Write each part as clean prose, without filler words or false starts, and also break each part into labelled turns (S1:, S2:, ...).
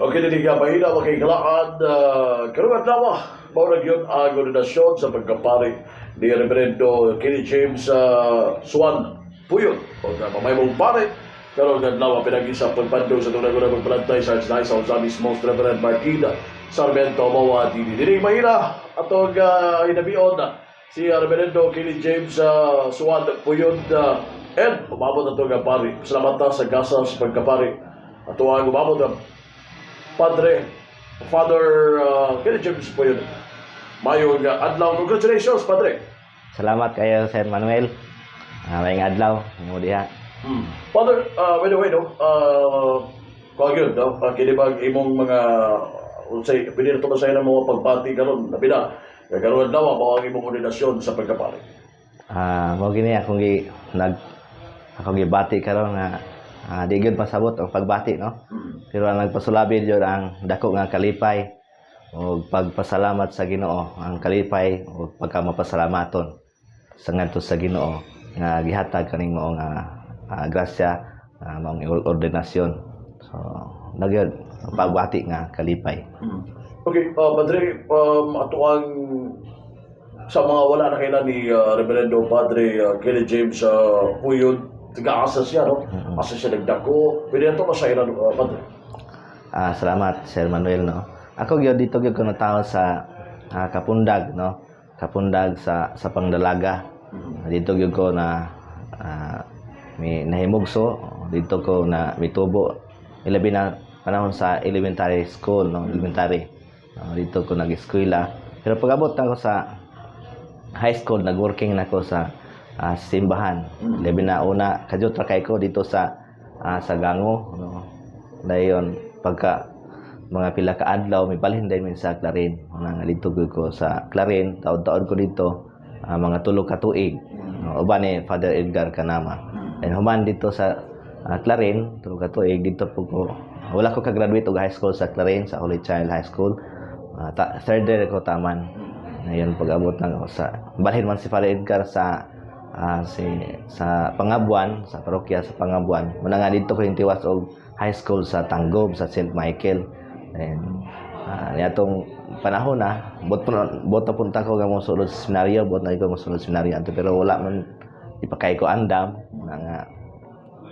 S1: Okay, dili ka mahina makikalaan karong adlaw mao na gyud ang ordinasyon sa pagkapari ni Reverendo Kenny James Swan Puyot o mamahimong pare karong adlaw pinagi sa pagpandong sa tunay ko pagpalantay sa Archdiocese of Ozamiz, Most Reverend Martina Sarmiento Moa Dini. Dili mahina atong hinabion si Reverendo Kenny James Swan Puyot and umabot ato nga pari. Salamat ta sa gasa sa pagkapari. Ato ang umabot ang Padre, Father Kenny James Puyot. Mayong adlaw. Congratulations, Padre.
S2: Salamat kayo, Sir Manuel. Maayong adlaw mo diha.
S1: Father, by the way, no, kuha yun, no, kini bang imong mga, unsay, pwede na ito ba sa mga pagbati karon, labi na, kay karon adlaw, mao ang imong ordinasyon sa pagkapari.
S2: Mao gini akong gi nag akong gibati karon nga di gyud pasabot ang pagbati, no. Pero ang nagpasulabi gyud ang dako nga kalipay ug pagpasalamat sa Ginoo, ang kalipay ug pagkamapasalamaton sa ngadto sa Ginoo nga gihatag kaning mao nga grasya, maong ordinasyon. So, nagyud pagbati nga kalipay.
S1: Okay, Padre, ato ang sa mga wala na kailan ni Reverendo Padre Kelly James Puyod, taga-asa siya, no? Asa siya nagdako. Pwede na ito masairan, Padre.
S2: Salamat, Sir Manuel, no. Ako gyud dito gyud ko natawo sa Kapundag, no. Kapundag sa Pangdalaga. Dito gyud ko na may nahimugso, dito ko na mitubo. Ilabi na panahon sa elementary school, no, elementary. No, dito ko nag-eskwela. Pero pag-abot na ako sa high school, nag-working na ako sa simbahan. Labi na una, kadyot ra kay ko dito sa Gango, no. Dayon pagka mga pila ka adlaw mibalhin dayon mi sa Clarin. Una nga dito gyud ko sa Clarin, taod-taod ko dito mga 3 ka tuig. No, uban ni Father Edgar Kanama. And human dito sa Clarin, 3 ka tuig dito po ko. Wala ko ka-graduate og high school sa Clarin, sa Holy Child High School. Third year ko taman. Ngayon pag-abot na ako sa balhin man si Father Edgar sa si sa Pangabuan, sa parokya sa Pangabuan. Muna nga dito ko yung tiwas og high school sa Tanggob, sa St. Michael. And niadtong panahon na bot na punta ko nga mo sulod sa seminaryo, bot na ko mo sulod sa seminaryo ato, pero wala man ipakay ko andam. Muna nga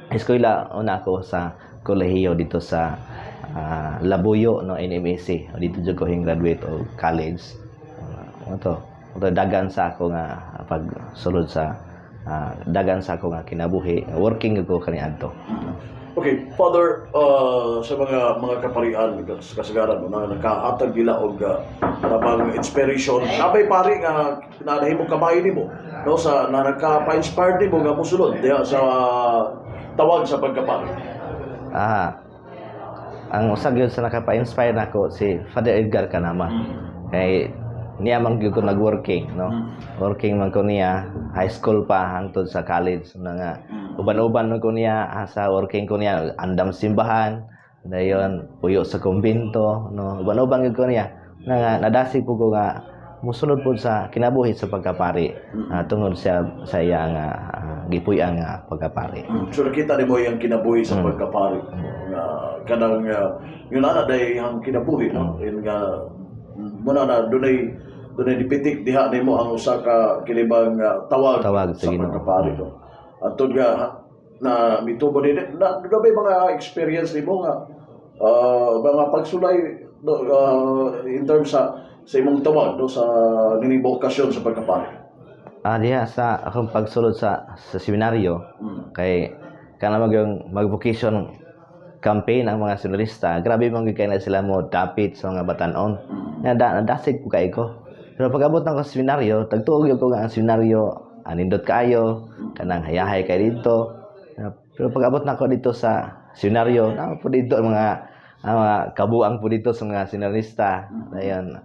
S2: eskwela una ako sa kolehiyo dito sa Labuyo, no, NMAC. Dito jud ko hing graduate og college. Ato dagan sa ako nga pagsulod sa dagan sa ako nga kinabuhi, working ko kaniadto.
S1: Okay, Father, sa mga kaparian sa kasagaran mo na nakahatag nila og parang inspiration. Nabay pari nga na nahimong kamay nimo, no, sa na nagka-inspire nimo nga mosulod diha sa tawag sa pagkapari?
S2: Ang usa gyud sa nakapa-inspire nako si Father Edgar Kanama. Kay niya man gyud ko nag-working, no. Working man ko niya high school pa hangtod sa college na nga uban-uban man ko niya sa working ko niya, andam simbahan, dayon puyo sa kumbinto, no. Uban-uban gyud ko niya na nga nadasig po ko nga musulod po sa kinabuhi sa pagkapari tungod sa sa iya nga gipuy-an nga pagkapari.
S1: So nakita nimo iyang kinabuhi sa pagkapari. Nga kanang yun na day ang kinabuhi, no. Yun nga muna na dunay dipitik diha nimo ang usa ka kinibang tawag,
S2: Tawag sa
S1: sa
S2: Ginoo.
S1: Pagkapari, no. Antod nga na mitubo ni na doon ba mga experience nimo nga mga pagsulay, no, in terms sa imong tawag, no, sa nining bokasyon sa pagkapari?
S2: Diha sa akong pagsulod sa seminaryo kay kana mag yung mag-vocation campaign ang mga seminarista, grabe man gyud kay na sila mo dapit sa mga batanon. Nga nadasig ko kay ko. Pero pag abot nako sa seminaryo, tagtuo gyud ko nga ang seminaryo anindot kaayo, kanang hayahay kay dito. Pero pag abot nako dito sa seminaryo, naa po dito ang mga kabuang po dito sa mga seminarista. Dayon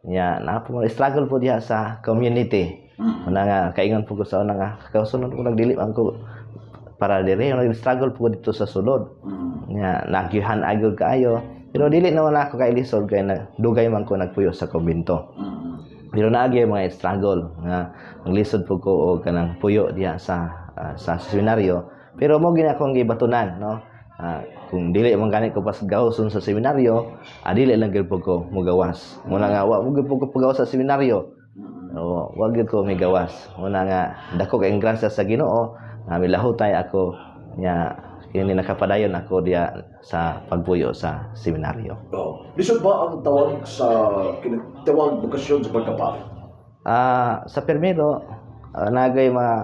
S2: nya naa po mga struggle po diha sa community. Una nga kaingon po ko sa una nga kausunod ko nagdili man ko para dire, nag-struggle po ko dito sa sulod. Nya nagyuhan agad kaayo. Pero dili naman ako kay lisod kay na, dugay man ko nagpuyo sa kumbinto. Pero naagi mga struggle nga maglisod po ko og kanang puyo diha sa seminaryo. Pero mo gina akong gibatunan, no. Kung dili man gani ko pasgawson sa seminaryo, dili lang gyud po ko mugawas. Muna nga wa mo gyud po ko pagawas sa seminaryo. O, wa gyud ko migawas. Muna nga dako kay grasya sa Ginoo nga milahutay ako nya kini nakapadayon ako diya sa pagpuyo sa seminaryo.
S1: Oh. Lisod ba ang tawag sa tawag bokasyon sa pagkapari?
S2: Sa permiro, nagay mga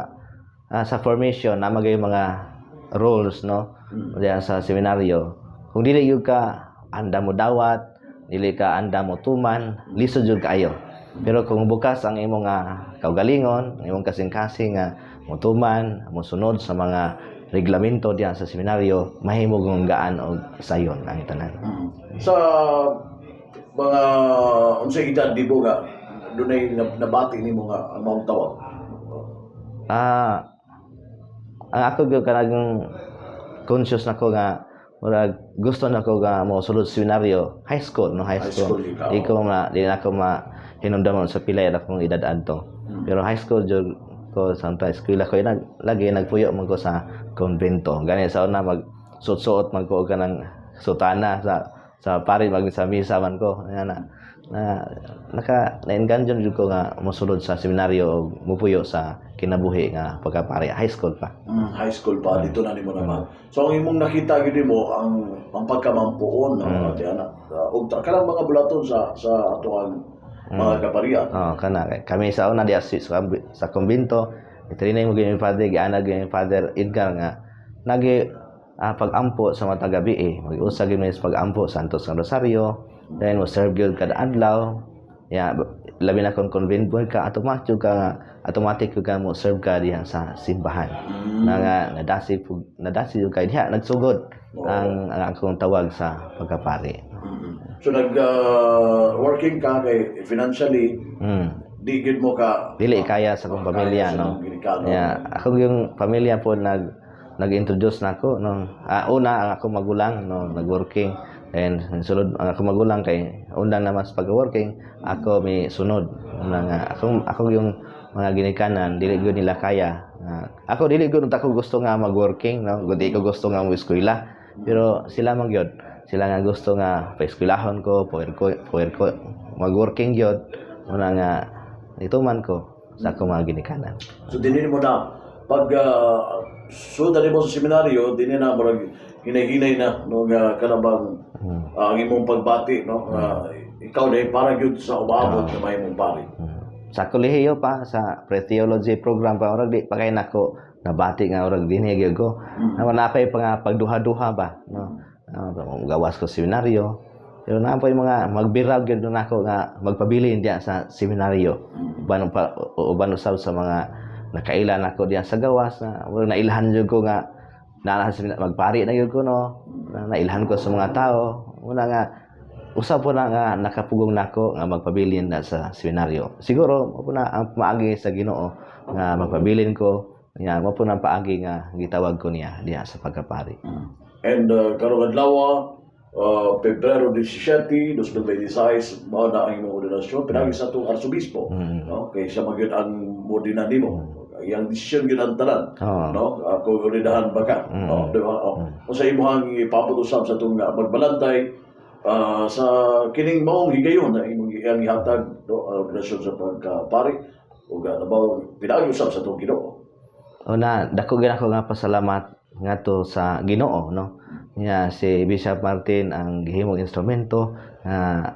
S2: sa formation na magay mga rules, no, diya sa seminaryo. Kung dili gyud ka anda mo dawat, dili ka anda mo tuman, lisod jud kaayo. Pero kung bukas ang imong kaugalingon, ang imong kasing-kasing nga motuman, mosunod sa mga reglamento diya sa seminaryo, mahimo kong gaan og sayon ang tanan.
S1: Sa mga unsay edad di mo nga dunay nabati nimo nga ang maong tawag?
S2: Ang ako gyud kanang conscious nako nga murag gusto nako nga mo sulod sa seminaryo, high school, no, high
S1: High
S2: school.
S1: school ikaw.
S2: Di ko ma di na ako ma hinumdumon sa pila akong edad adto. Pero high school jud ko, sometimes eskwela ko nag lagi nagpuyo man ko sa konbento. Gani sa una mag suot-suot man ko og kanang sutana sa pari, mag sa misa man ko. Nga na na naka nainganyon jud ko nga mosulod sa seminaryo og mupuyo sa kinabuhi nga pagkapari, high school pa.
S1: High school pa dito na nimo naman. So ang imong nakita gyud nimo ang pagkamampuon, no, di ana. Ug kanang mga bulaton sa atoang mga kaparian.
S2: Oh, kana kami sa una diya sa kumbinto, i-training mo gyud ni Father, giana gyud ni Father Edgar nga nagi pag-ampo sa matag gabi eh. Mag-usa gyud mi sa pag-ampo sa Santos nga Rosario, then mo serve gyud kada adlaw. Ya, labi na kung convent boy ka, automatic ka mo serve ka diha sa simbahan. Na nga nadasi pug kay diha nagsugod ang akong tawag sa pagkapari.
S1: So nag working ka kay financially di gyud mo ka
S2: Dili kaya sa akong pamilya,
S1: kaya sa
S2: no.
S1: imong ginikanan.
S2: Yeah, ako yung pamilya po nag-introduce na ako, no. Una ang akong magulang, no, nag-working. Then sulod ang akong magulang kay undang naman sa pag-working, ako may sunod. Una nga ako yung mga ginikanan dili gyud nila kaya. Ako dili gyud ako gusto nga mag-working, no. Di ko gusto nga mo eskwela. Pero sila man gyud, sila nga gusto nga paeskwelahon ko, power ko mag-working gyud. Una nga ituman ko sa akong mga ginikanan.
S1: So dinhi mo na pag so dali mo sa seminaryo, dinhi na murag hinay-hinay na, no, nga kanabang ang imong pagbati, no, ikaw na para gyud sa umaabot na mahimong pari.
S2: Sa kolehiyo pa, sa pre-theology program pa, orag di pa kay nako nabati nga orag dinhi gyud ko. Naman napay pa nga pagduha-duha ba, no. Gawas ko seminaryo. Pero naa pa yung mga magbirag gyud nako nga magpabilin diya sa seminaryo. Uban pa uban usab sa mga nakaila nako diya sa gawas na murag nailhan jud ko nga naa sa magpari na gyud ko, no. Na, nailhan ko sa mga tao. Una nga usab po na nga nakapugong nako nga magpabilin na sa seminaryo. Siguro mo po na ang paagi sa Ginoo nga magpabilin ko nga mo po na ang paagi nga gitawag ko niya diha sa pagkapari.
S1: And karong adlaw, Pebrero 17, 2026, mao na ang imong ordinasyon pinagi sa atong arsobispo, no, kay siya man gyud ang moordina nimo. Iyang desisyon gyud ang tanan, no, kung ordinahan ba ka. Oh, di ba? Oh. O sa imong ipabot usab sa atong magbalantay sa kining maong higayon na imong iyang ihatag, no, ang ordinasyon sa pagkapari ug nabaw pinagi usab sa atong Ginoo?
S2: Una, dako gyud ako nga pasalamat ngadto sa Ginoo, no. Nga si Bishop Martin ang gihimong instrumento nga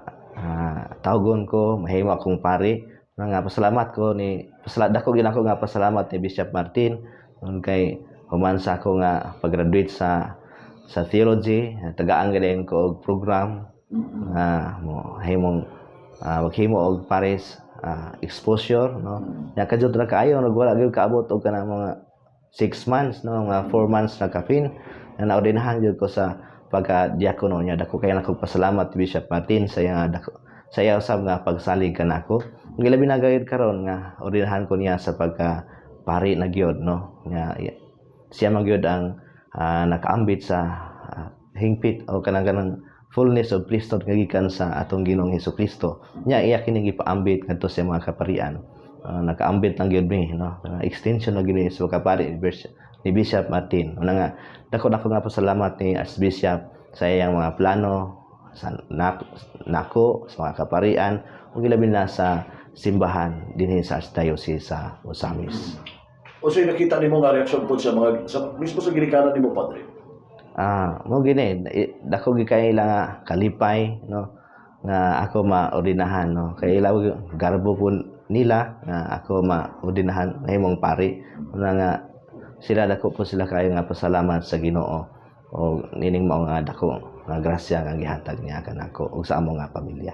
S2: tawgon ko mahimo akong pari. Nga pasalamat ko ni dako gyud ako nga pasalamat ni Bishop Martin nun kay human sa ako nga pag-graduate sa theology, tagaan gyud ko og program nga mo himong maghimo og pares exposure, no. Nya kadiyot ra kaayo nag wala gyud kaabot og kanang mga 6 months, no, mga 4 months na kapin na naordinahan gyud ko sa pagka diakono niya. Dako kay nako pasalamat Bishop Martin sa iya dako sa iya usab nga pagsalig kanako. Ang labi na gayud karon nga ordinahan ko niya sa pagka pari na gyud, no, nga siya man gyud ang nakaambit sa hingpit o kanang fullness of priesthood nga gikan sa atong Ginoong Hesukristo. Nya iya kini gipaambit ngadto sa mga kaparian. Nakaambit lang gyud mi, no. Extension na gyud sa pagkapari ni Bishop Martin. Una nga dako dako nga pasalamat ni Archbishop sa iyang mga plano sa nako sa mga kaparian ug ilabi na sa simbahan dinhi sa Archdiocese sa Ozamiz.
S1: Unsay nakita nimo nga reaksyon po sa mga sa, mismo sa ginikanan nimo, Padre?
S2: Mo gini, dako gyud kay nga kalipay, no, nga ako maordinahan, no, kay ila garbo po nila nga ako maordinahan nahimong pari. Una nga sila, dako po sila kayo nga pasalamat sa Ginoo o nining mao nga dako nga grasya nga gihatag niya kanako ug sa amo nga pamilya.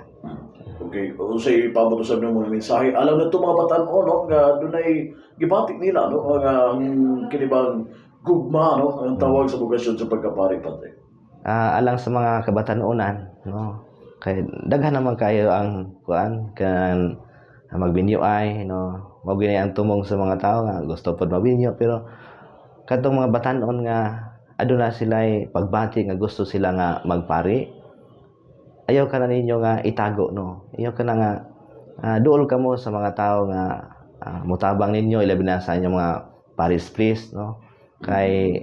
S1: Okay, unsay ipabot sa nimo mga mensahe alang nato mga batan-on, no, nga dunay gibati nila, no, ang kini bang gugma, no, ang tawag sa bokasyon sa pagkapari, Padre?
S2: Alang sa mga kabatanunan, no, kay daghan naman kayo ang kuan kan magbinyo ay, no, mao gini ang tumong sa mga tao nga gusto pod mabinyo, pero kadtong mga batan-on nga aduna sila pagbati nga gusto sila nga magpari, ayaw ka na ninyo nga itago, no. Ayaw ka na nga duol kamo sa mga tao nga mutabang ninyo, ilabi na sa inyong mga parish priest, no, kay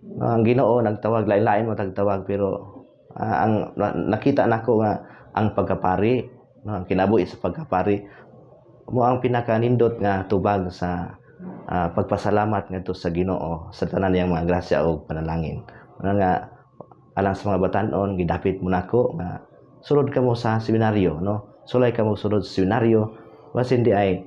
S2: no, ang Ginoo nagtawag, lain-lain mo tagtawag, pero ang nakita nako nga ang pagkapari, no, ang kinabuhi sa pagkapari mo ang pinakanindot nga tubag sa pagpasalamat ngadto sa Ginoo sa tanan niyang mga grasya ug panalangin. Una nga alang sa mga batan-on, gidapit mo nako nga sulod kamo sa seminaryo, no, sulay kamo sulod sa seminaryo, basin di ay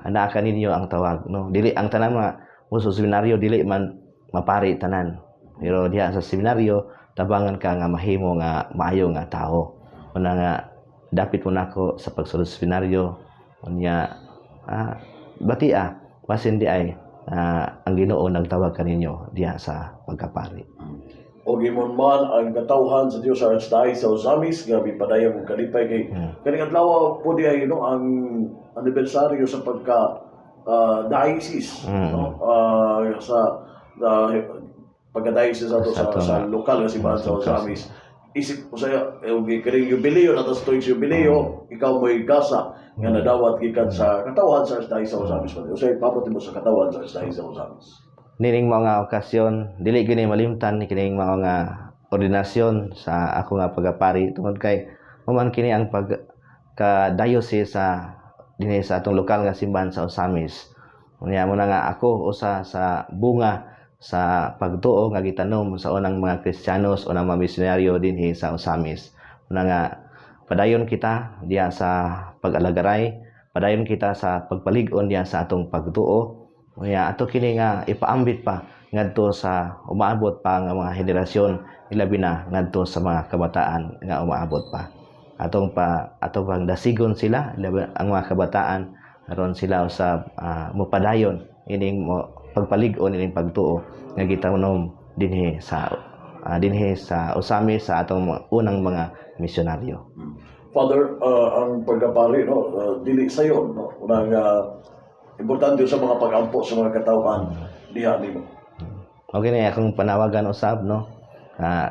S2: naa ka ninyo ang tawag, no. Dili ang tanan mga mo sa seminaryo dili man mapari tanan, pero diha sa seminaryo tabangan ka nga mahimo nga maayo nga tao. Una nga dapit mo nako sa pagsulod sa seminaryo. Unya batia, basin di ay ang Ginoo nagtawag kaninyo diha sa pagkapari.
S1: O gimon man ang katawhan sa Dios sa Archdiocese sa Ozamiz nga mipadayag og kalipay kay kaning adlaw po di ay, no, ang anibersaryo sa pagka diocese, no, sa pagka diocese ato sa lokal nga simbahan sa Ozamiz. Isip ko sa og kining jubileo na tas tuig jubileo, ikaw mo'y gasa nga nadawat gikan sa katawhan sa Archdiocese sa Ozamiz. Pati usay pabot mo sa katawhan sa Archdiocese sa Ozamiz?
S2: Nining mga okasyon, dili gini malimtan ni kining mga nga ordinasyon sa ako nga pagapari tungod kay human kini ang pag ka diocese sa dinhi sa atong lokal nga simbahan sa Ozamiz. Unya mo na nga ako usa sa bunga sa pagtuo nga gitanom sa unang mga Kristiyanos, unang mga misyonaryo dinhi sa Ozamiz. Una nga padayon kita diha sa pag-alagaray, padayon kita sa pagpalig-on diha sa atong pagtuo. Unya ato kini nga ipaambit pa ngadto sa umaabot pa nga mga henerasyon, ilabi na ngadto sa mga kabataan nga umaabot pa. Atong pa ato pang dasigon sila, ilabi ang mga kabataan, aron sila usab mopadayon ining mo pagpalig-on ining pagtuo nga gitanom dinhi sa Ozamiz sa atong unang mga misyonaryo.
S1: Father, ang pagkapari, no, dili sayon, no. Unang importante sa mga pag-ampo sa mga katawhan diha nimo.
S2: Okay na akong panawagan usab, no.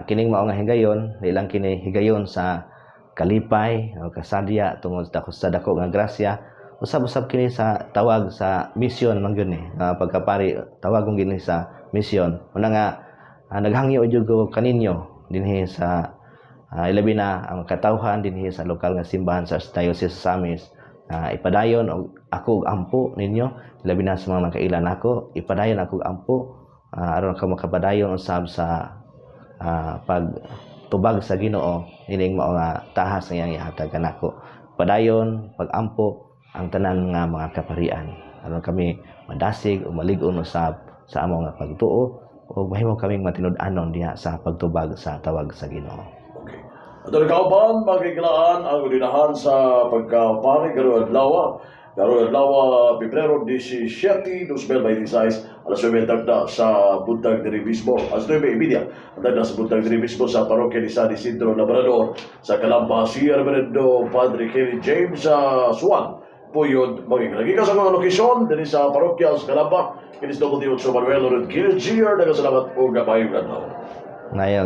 S2: Kining mao nga higayon, di lang kini higayon sa kalipay o kasadya tungod sa dako nga grasya, usab-usab kini sa tawag sa misyon man gyud ni. Pagkapari tawag gini sa misyon. Una nga naghangyo jud ko kaninyo dinhi sa ilabi na ang katawhan dinhi sa lokal nga simbahan sa Archdiocese sa Ozamiz. Ipadayon og ako og ampo ninyo, labi na sa mga nakaila nako, ipadayon ako og ampo aron ako makapadayon usab sa pagtubag sa Ginoo ining mao nga tahas nga iyang ihatag kanako. Padayon pagampo ang tanan nga mga kaparian aron kami madasig o malig-on usab sa amo nga pagtuo ug mahimo kaming matinud-anon diha sa pagtubag sa tawag sa Ginoo.
S1: Okay. Ato kauban, makiglaan ang ordinahan sa pagkapari karong adlaw. Karong adlaw, Pebrero 17, 2026, alas 9 tagda sa buntag diri mismo, alas 9:30 ang tagda sa buntag diri mismo sa parokya ni San Isidro Labrador sa Calamba, si Reverendo Padre Kelly James sa Suwan Puyod magiging. Gikan sa mga lokasyon diri sa parokya sa Calamba, kinis W8 Manuel Rod Gil Gr. Nagасalamat og maayong adlaw.
S2: Ngayon.